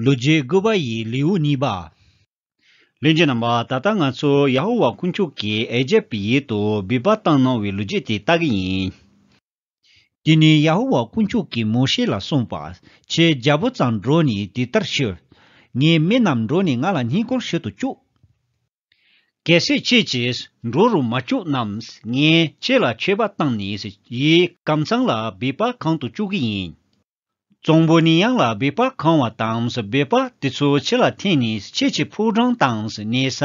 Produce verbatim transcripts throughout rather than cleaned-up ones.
ལོ་རྒྱུས་དགུ་པ་ཡི་ལེའུ་གཉིས་པ། ལྷན་རྒྱས་རྣམ་པ། ད་ལྟ་ང་ཚོ་ཡ་ཧོ་ཝཱ་དཀོན་མཆོག་གིས་ཨི་ཇེབ་ཡུལ་དུ་སྦས་པ་བཏང་གནང་བའི་ལོ་རྒྱུས་དེ་ལྟ་གི་ཡིན། དེ་ནས་ཡ་ཧོ་ཝཱ་དཀོན་མཆོག་གིས་མོ་ཤེ་ལ་གསུངས་པ། ཁྱེད་རྒྱལ་པོ་རྩར་འགྲོ་ནས་དེ་ལྟར་ཞུ། ངའི་མི་རྣམས་འགྲོ་ནས་ང་ལ་བསྙེན་བཀུར་ཞུ་དུ་བཅུག་གལ་སྲིད་ཁྱེད་ཀྱིས་འགྲོ་རུ་མ་བཅུག་ན། ངས་ཁྱེད་ལ་མཆོད་པ་བཏང་ནས་ཡུལ་ཀམ་ཚང་ལ་སྦས་པ་གང་དུ་བཅུག་གི་ཡིན། གཙང་པོ་ནས་ཡང་ལ་སྦས་པ་གང་བ་དང་། སྦས་པ་དེ་ཚོ་ཁྱེད་ལ་འཐེན་ནས་ཁྱེད་ཀྱི་ཕོ་བྲང་དང་། གནས་ས་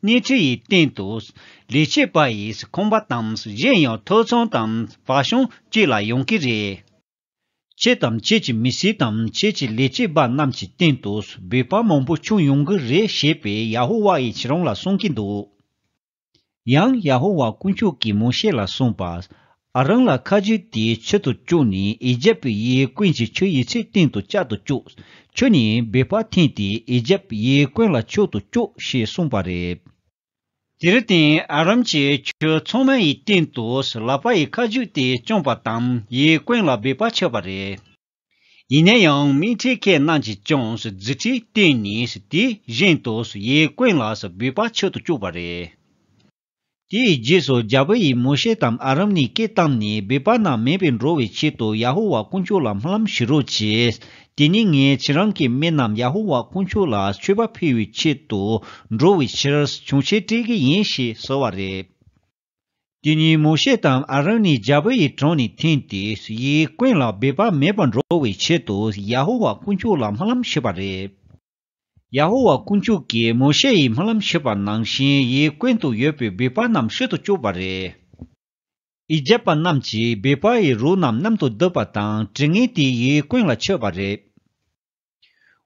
གནས་ཁྲི་ཡི་སྟེང་དུ། ལས་བྱེད་པ་ཡི་ཁང་པ་དང་། གཞན་ཡང་ཐོ་ཚང་དང་བ་ཤང་བཅས་ལ་ཡོང་གི་རེད། ཁྱེད་དང་ཁྱེད་ཀྱི་མི་སེར་དང་ཁྱེད་ཀྱི་ལས་བྱེད་པ་རྣམས་ཀྱི་སྟེང་དུ་སྦས་པ་མང་པོ་བྱུང་ཡོང་གི་རེད་ཞེས་པས་ཡ་ཧོ་ཝཱ་ཡིས་ཁྱེད་རང་ལ་གསུང་གི་འདུག་ཡང་ཡ་ཧོ་ཝཱ་དཀོན་མཆོག་གིས་མོ་ཤེ་ལ་གསུངས་པ། ཨ་རོན་ལ་ཁ་ཆུ་དེའི་ཆུ་དུ་བཅུག་ནས་ཨི་ཇེབ་ཡུལ་ཀུན་གྱི་ཆུ་ཡི་ཚད་སྟེང་དུ་བཅད་དུ་བཅུག་ཆུ་ནས་སྦས་པ་འཐེན་ཏེ་ཨི་ཇེབ་ཡུལ་ཀུན་ལ་མཆོད་དུ་བཅུག་ཞེས་གསུངས་པ་རེད། དེར་བརྟེན་ཨ་རོན་གྱིས་ཆུ་ཚང་མ་ཡི་སྟེང་དུ་ལག་པ་ཡི་ཁ་ཆུ་དེ་བཅོམ་པ་དང་ཡུལ་ཀུན་ལ་སྦས་པ་མཆོད་པ་རེད། ཡིན་ན་ཡང་མི་ཁྲི་ཁེ་རྣམས་ཀྱིས་ཀྱང་རྫུ་འཕྲུལ་བསྟན་ནས་དེ་བཞིན་དུ་ཡུལ་ཀུན་ལ་སྦས་པ་མཆོད་དུ་བཅུག་པ་རེད། དེའི་རྗེས་སུ་རྒྱལ་པོ་ཡིས་མོ་ཤེ་དང་ཨ་རོན་ནི་སྐད་བཏང་ནས་སྦས་པ་རྣམས་མེད་པར་འགྲོ་བའི་ཆེད་དུ་ཡ་ཧོ་ཝཱ་དཀོན་མཆོག་ལ་སྨོན་ལམ་ཞུ་རོགས་གྱིས། དེ་ནས་ངས་ཁྱེད་རང་གི་མི་རྣམས་ཡ་ཧོ་ཝཱ་དཀོན་མཆོག་ལ་མཆོད་པ་ཕུལ་བའི་ཆེད་དུ་འགྲོ་བའི་ཕྱིར་ཁྱོང་ཆས་སྤྲད་ཀྱི་ཡིན་ཞེས་ཟེར་བ་རེད། དེ་ནས་མོ་ཤེ་དང་ཨ་རོན་ནི་རྒྱལ་པོ་ཡི་དྲུང་ནས་ཐོན་ཏེ་ཡུལ་ཀུན་ལ་སྦས་པ་མེད་པར་འགྲོ་བའི་ཆེད་དུ་ཡ་ཧོ་ཝཱ་དཀོན་མཆོག་ལ་སྨོན་ལམ་ཞུས་པ་རེད། ཡ་ཧོ་ཝཱ་དཀོན་མཆོག་གིས་མོ་ཤེ་ཡིས་སྨོན་ལམ་ཞུས་པ་ནང་བཞིན་ཡུལ་ཀུན་ཏུ་ཡོད་པའི་སྦས་པ་རྣམས་ཞུ་དུ་བཅུག་པ་རེད། ཨི་ཇེབ་པ་རྣམས་ཀྱིས་སྦས་པ་ཡི་རོ་རྣམས་མཉམ་དུ་བསྡུས་པ་དང་དྲི་ངད་དེ་ཡུལ་ཀུན་ལ་མཆོད་པ་རེད།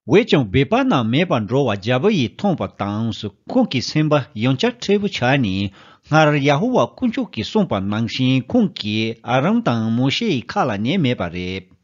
འོན་ཀྱང་སྦས་པ་རྣམས་མེད་པར་འགྲོ་བ་རྒྱལ་པོ་ཡིས་མཐོང་བ་དང་། ཁོང་གི་སེམས་པ་ཡང་བསྐྱར་མཁྲེགས་པོ་ཆགས་ནས་སྔར་ཡ་ཧོ་ཝཱ་དཀོན་མཆོག་གིས་གསུངས་པ་ནང་བཞིན་ཁོང་གིས་ཨ་རོན་དང་མོ་ཤེ་ཡི་ཁ་ལ་ཉན་མེད་པ་རེད།